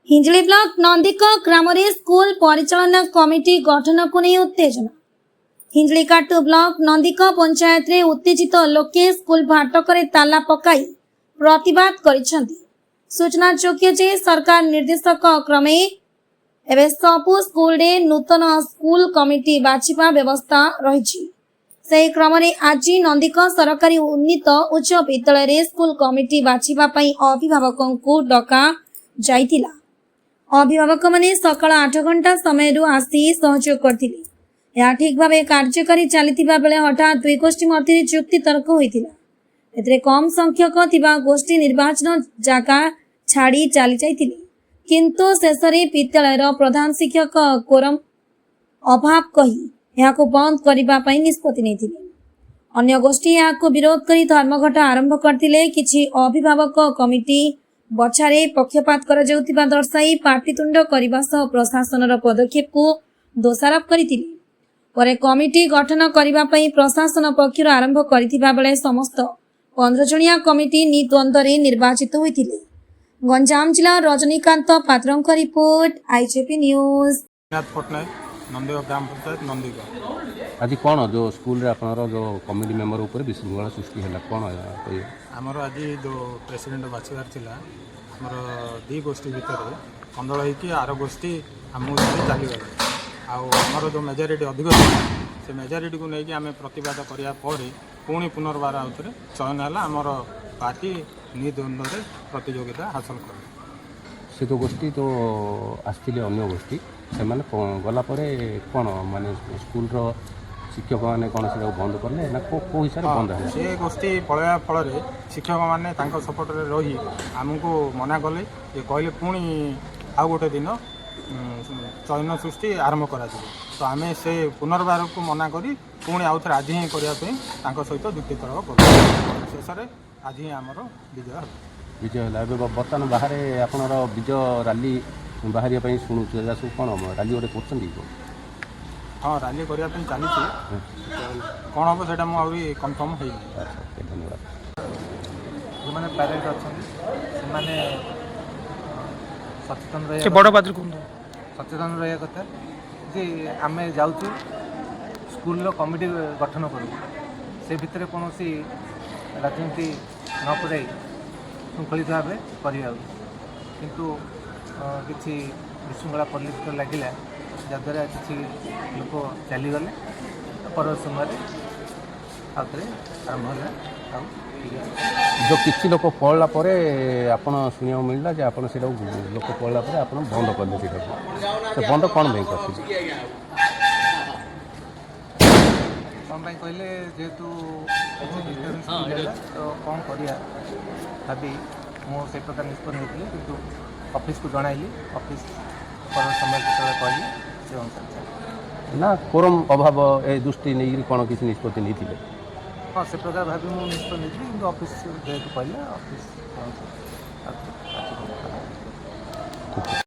Hinjili block ନନ୍ଦିକ ଗ୍ରାମରେ school ପରିଚାଳନା committee ଗଠନକୁ ନେଇ ଉତ୍ତେଜନା। ହିଞ୍ଜିଳିକାଟୁ ବ୍ଲକ ନନ୍ଦିକ ପଞ୍ଚାୟତରେ ଉତ୍ତେଜିତ ଲୋକେ ସ୍କୁଲ ଫାଟକରେ ତାଲା ପକାଇ ପ୍ରତିବାଦ କରିଛନ୍ତି। ସୂଚନାଯୋଗ୍ୟ ଯେ ସରକାର ନିର୍ଦ୍ଦେଶକ କ୍ରମେ ଏବେ ସବୁ ସ୍କୁଲରେ ନୂତନ ସ୍କୁଲ କମିଟି ବାଛିବା ବ୍ୟବସ୍ଥା ରହିଛି। ସେହି କ୍ରମରେ ଆଜି ନନ୍ଦିକ ସରକାରୀ ଉନ୍ନୀତ ଉଚ୍ଚ ବିଦ୍ୟାଳୟରେ ସ୍କୁଲ କମିଟି ବାଛିବା ପାଇଁ ଅଭିଭାବକଙ୍କୁ ଡକା ଯାଇଥିଲା। ଅଭିଭାବକମାନେ ସକାଳ 8 ଘଣ୍ଟା ସମୟରୁ ଆସି ସହଯୋଗ କରିଥିଲେ। ଏହା ଠିକ୍ ଭାବେ କାର୍ଯ୍ୟକାରୀ ଚାଲିଥିବା ବେଳେ ହଠାତ୍ ଦୁଇ ଗୋଷ୍ଠୀ ମଧ୍ୟରେ ଯୁକ୍ତିତର୍କ ହୋଇଥିଲା। ଏଥିରେ କମ୍ ସଂଖ୍ୟକ ଥିବା ଗୋଷ୍ଠୀ ନିର୍ବାଚନ ଜାଗା ଛାଡ଼ି ଚାଲି ଯାଇଥିଲେ। କିନ୍ତୁ ଶେଷରେ ବିଦ୍ୟାଳୟର ପ୍ରଧାନ ଶିକ୍ଷକ କୋରମ ଅଭାବ କହି ଏହାକୁ ବନ୍ଦ କରିବା ପାଇଁ ନିଷ୍ପତ୍ତି ନେଇଥିଲେ। ଅନ୍ୟ ଗୋଷ୍ଠୀ ଏହାକୁ ବିରୋଧ କରି ଧର୍ମଘଟ ଆରମ୍ଭ କରିଥିଲେ। କିଛି ଅଭିଭାବକ କମିଟି ବଛାରେ ପକ୍ଷପାତ କରାଯାଉଥିବା ଦର୍ଶାଇ ପାଟିତୁଣ୍ଡ କରିବା ସହ ପ୍ରଶାସନର ପଦକ୍ଷେପକୁ ଦୋଷାରୋପ କରିଥିଲେ। ପରେ କମିଟି ଗଠନ କରିବା ପାଇଁ ପ୍ରଶାସନ ପକ୍ଷରୁ ଆରମ୍ଭ କରିଥିବା ବେଳେ ସମସ୍ତ 15 ଜଣିଆ କମିଟି ନିର୍ଦ୍ୱନ୍ଦ୍ୱରେ ନିର୍ବାଚିତ ହୋଇଥିଲେ। ଗଞ୍ଜାମ ଜିଲ୍ଲା ରଜନୀକାନ୍ତ ପାତ୍ରଙ୍କ ରିପୋର୍ଟ, ଆଇଜେପି ନ୍ୟୁଜ୍। ନାଥ ପଟ୍ଟନାୟକ, ନନ୍ଦିକ ଗ୍ରାମ ପଞ୍ଚାୟତ, ନନ୍ଦିକ। ଆଜି କ'ଣ ଯେଉଁ ସ୍କୁଲରେ ଆପଣଙ୍କର ଯେଉଁ କମିଟି ମେମ୍ବର ଉପରେ ବିଶୃଙ୍ଖଳା ସୃଷ୍ଟି ହେଲା, କ'ଣ କହିବେ? ଆମର ଆଜି ଯେଉଁ ପ୍ରେସିଡେଣ୍ଟ ବାଛିବାର ଥିଲା, ଆମର ଦୁଇ ଗୋଷ୍ଠୀ ଭିତରେ କନ୍ଦଳ ହେଇକି ଆର ଗୋଷ୍ଠୀ ଆମକୁ ଛାଡ଼ି ଚାଲିଗଲେ। ଆଉ ଆମର ଯେଉଁ ମେଜରିଟି ଅଧିକ ଥିଲା, ସେ ମେଜରିଟିକୁ ନେଇକି ଆମେ ପ୍ରତିବାଦ କରିବା ପରେ ପୁଣି ପୁନର୍ବାର ଆଉଥରେ ଚୟନ ହେଲା। ଆମର ପାର୍ଟି ନିର୍ଦ୍ୱନ୍ଦ୍ୱରେ ପ୍ରତିଯୋଗିତା ହାସଲ କଲେ। ସେ ଯେଉଁ ଗୋଷ୍ଠୀ ଯେଉଁ ଆସିଥିଲେ, ଅନ୍ୟ ଗୋଷ୍ଠୀ, ସେମାନେ ଗଲା ପରେ କ'ଣ ମାନେ ସ୍କୁଲର ଶିକ୍ଷକମାନେ କ'ଣ ସେଟାକୁ ବନ୍ଦ କଲେ ନା କେଉଁ ହିସାବରେ ବନ୍ଦ ହେଲା? ସେ ଗୋଷ୍ଠୀ ପଳାଇବା ଫଳରେ ଶିକ୍ଷକମାନେ ତାଙ୍କ ସପୋର୍ଟରେ ରହି ଆମକୁ ମନା କଲେ ଯେ, କହିଲେ ପୁଣି ଆଉ ଗୋଟେ ଦିନ ଚୟନ ସୃଷ୍ଟି ଆରମ୍ଭ କରାଯିବ। ତ ଆମେ ସେ ପୁନର୍ବାରକୁ ମନା କରି ପୁଣି ଆଉ ଥରେ ଆଜି ହିଁ କରିବା ପାଇଁ ତାଙ୍କ ସହିତ ଯୁକ୍ତିତର୍କ କଲୁ। ଶେଷରେ ଆଜି ହିଁ ଆମର ବିଜୟ ହେଲା। ବିଜୟ ହେଲା। ଏବେ ବର୍ତ୍ତମାନ ବାହାରେ ଆପଣଙ୍କର ବିଜୟ ରାଲି ବାହାରିବା ପାଇଁ ଶୁଣୁଛୁ। ଏଇଟା ସବୁ କ'ଣ ରାଲି ଗୋଟେ କରୁଛନ୍ତି କି? ହଁ, ରାଲି କରିବା ପାଇଁ ଚାଲିଛି। କ'ଣ ହେବ ସେଇଟା ମୁଁ ଆହୁରି କନଫର୍ମ ହେଇନି। ଆଚ୍ଛା, ଓକେ, ଧନ୍ୟବାଦ। ଯେଉଁମାନେ ପ୍ୟାରେଣ୍ଟ ଅଛନ୍ତି, ସେମାନେ ସଚେତନ ରହିବା ବଡ଼ କଥା। ପାଟିରେ କୁହନ୍ତୁ। ସଚେତନ ରହିବା କଥା ଯେ ଆମେ ଯାଉଛୁ ସ୍କୁଲର କମିଟି ଗଠନ କରିବୁ, ସେ ଭିତରେ କୌଣସି ରାଜନୀତି ନ ପୁରାଇ ଶୃଙ୍ଖଳିତ ଭାବେ କରିବା ଉଚିତ। କିନ୍ତୁ କିଛି ବିଶୃଙ୍ଖଳା ପରିଲକ୍ଷିତ ଲାଗିଲା, ଯାହାଦ୍ୱାରା କିଛି ଲୋକ ଚାଲିଗଲେ। ପରବର୍ତ୍ତୀ ସମୟରେ ଆଉ ଥରେ ଆରମ୍ଭ ହେଲା ଆଉ ଠିକ୍ ଅଛି। ଯେଉଁ କିଛି ଲୋକ ପଳେଇଲା ପରେ ଆପଣ ଶୁଣିବାକୁ ମିଳିଲା ଯେ ଆପଣ ସେଇଟାକୁ, ଲୋକ ପଳେଇଲା ପରେ ଆପଣ ବନ୍ଦ କଲେ ସେଇଟାକୁ। ସେ ବନ୍ଦ କ'ଣ ପାଇଁ କରିଥିଲେ? କ'ଣ ପାଇଁ କହିଲେ, ଯେହେତୁ କିଛି ଡିଷ୍ଟର୍ବାନ୍ସ ହେଲା, ତ କ'ଣ କରିବା ଭାବି ମୁଁ ସେଇ ପ୍ରକାର ନିଷ୍ପତ୍ତି ନେଇଥିଲି। କିନ୍ତୁ ଅଫିସକୁ ଜଣାଇଲି। ଅଫିସ ପରବର୍ତ୍ତୀ ସମୟରେ ଯେତେବେଳେ କହିଲି, ସେ ଅନୁସାରେ ଚାଲିଲା। ନା କୋରମ୍ ଅଭାବ ଏ ଦୃଷ୍ଟି ନେଇକରି କ'ଣ କିଛି ନିଷ୍ପତ୍ତି ନେଇଥିଲେ? ହଁ, ସେ ପ୍ରକାର ଭାବି ମୁଁ ନିଷ୍ପତ୍ତି ନେଇଥିଲି। କିନ୍ତୁ ଅଫିସ ଯେହେତୁ କହିଲା, ଅଫିସ ଅନୁସାରେ ଆଉ ଥରେ କାର୍ଯ୍ୟକ୍ରମ କରାଗଲା।